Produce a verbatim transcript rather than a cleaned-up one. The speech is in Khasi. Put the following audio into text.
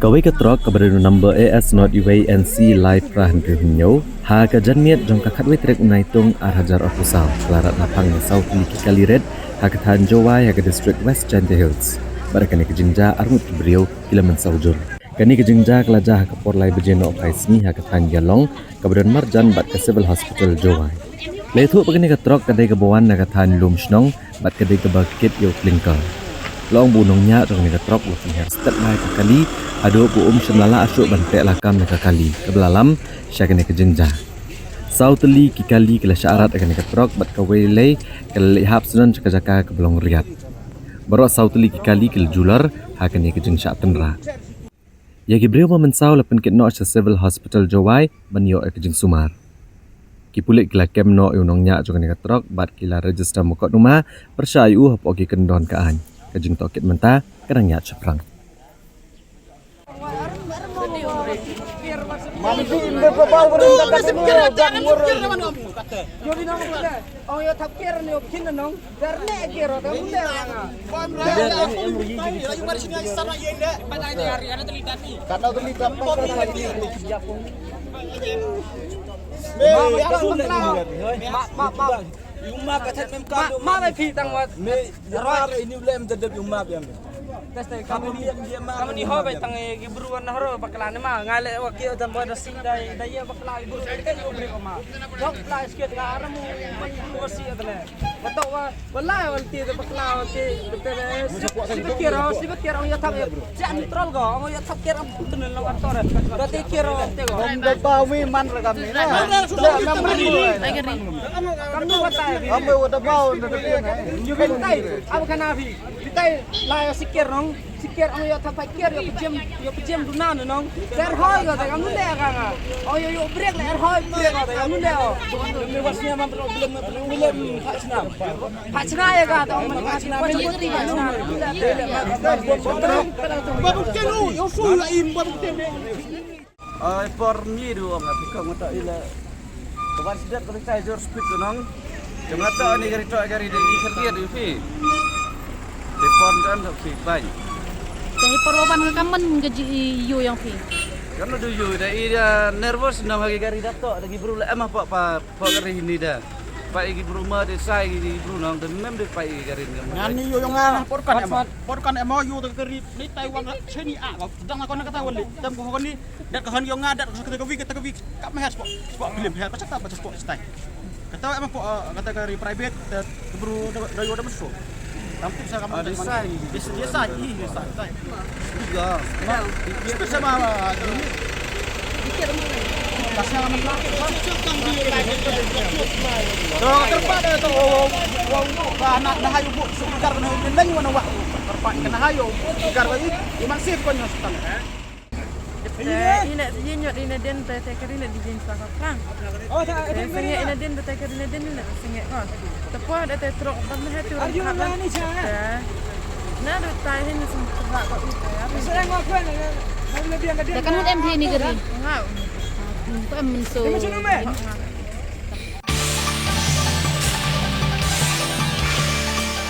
Kawei ka trok kaba don number A S not uwei N C lai phra hynriew hynñiew, ha ka janmiet jong ka khatwei tarik u Naitung ar hajar arphew saw, ka la rat na phang ïa saw tylli ki kali rit ha ka thaiñ Jowai ha ka district West Jaintia Hills. Bad ha kane ka jingjia arngut ki briew ki la mynsaw jur. Kane ka jingjia ka la jia ha ka por lai baje nohphai sngi ha ka thaiñ Ïalong kaba don marjan bad ka Civil Hospital Jowai. La ïathuh ba kane ka trok ka dei kaba wan na ka thaiñ Lumshnong bad ka dei kaba kit ïa u clinker. La ong ba u nongñiah jong kane ka trok u la pynhiar stet lai ka kali haduh ba um shym la lah shuh ban teh lakam ïa ka kali kaba la lam sha kane ka jingjia. Saw tylli ki kali ki la shah rat ha kane ka trok bad kawei lei ka la leit hap sdang sha ka jaka kaba long riat. Baroh saw tylli ki kali ki la julor ha kane ka jingshah tynrah. Ïa ki briew ba mynsaw la pynkit noh sha Civil Hospital Jowai ban ïoh ïa ka jingsumar. Ki pulit ki la kem noh ïa u nongñiah jong kane ka trok bad ki la register mukotduma pyrshah ïa u hapoh ki kyndon ka aiñ. Ka jingtohkit mynta ka dang ïaid shaphrang. Yu ma ka thet mem ka. Ma, ma, ma, phi tang wat. Me, ya, ini ulem jadab yu ma biam. Test test, kam ni, kam ni ho bai tang, eh, ki bru na horo bakla ni ma. Ngai le wa ki dan boy da si dai, dai ye bakla, bru dai kan yu bri ma. Dok la skit nga aram u, u si adle. Wa to wa, wa la wa ti da bakla wa ti, betul eh. Si bakir, si bakir ong ya thap eh. Jan troll ko, ong ya thap kir am tun long ator. Berarti kir ong te ko. Om da ba wi man ra kam ni na. Kam ni wa tai. Am wa da ba ong da ni na. Yu bin tai, am kana bi. Bi tai la ya sikir nong. Sikir ong ya thap kir ya pejem, ya pejem duna nong. Ter hoi ko ta kam ni ka nga. Ong ya yo break la er hoi break ko ta kam ni ko. Mi wasnya man belum belum belum hak senam. Hachna ya ka ta man hachna. Babu kenu, yo fu la im babu kenu. Ai por mi du ong ati ka ngota ila. Kawan sidat ko tai jor speed tu nong. Jemata ni gari tu gari de i kerja di fi. Di por dan tu fi bai. Te por ban ka kaman ka ji yu yang fi. Kan du yu da i dia nervous nong agi gari dato da gi bru la emah pa pa. Pok ri ni da. Pai gi bru ma de sai gi bru nong de mem de pai gi garin. Ngan ni yo yong nga por kan em. Por kan em yo de kari ni Taiwan la cheni a. Dang ko na kata wali. Tem ko ni dat ko han yong nga dat ko kata ka wi kata ka wi. Kap me has pok. Pok bilim has pok stai. Kata em pok kata kari private de bru da yo da mesu. Tampi sa kamu. Desa, desa, desa. Tiga. Itu sama ini. Kasih nama. So, terpaksa tu, oh, oh, oh, oh, anak dah ayu bu, sekitar kena ini lagi mana wak. Terpaksa kena ayu, sekitar lagi, iman sip kau nyos. Ina ina ina den te te kari na di jin sa ka prang. Te senge ina den te kari na den ina senge ko. Te po da te trok ban ha tu. Are you running cha? Na do tai hin sum ba ko i te. Sa ngok ko na. Te kan em ni kari. Nga. Ko em so.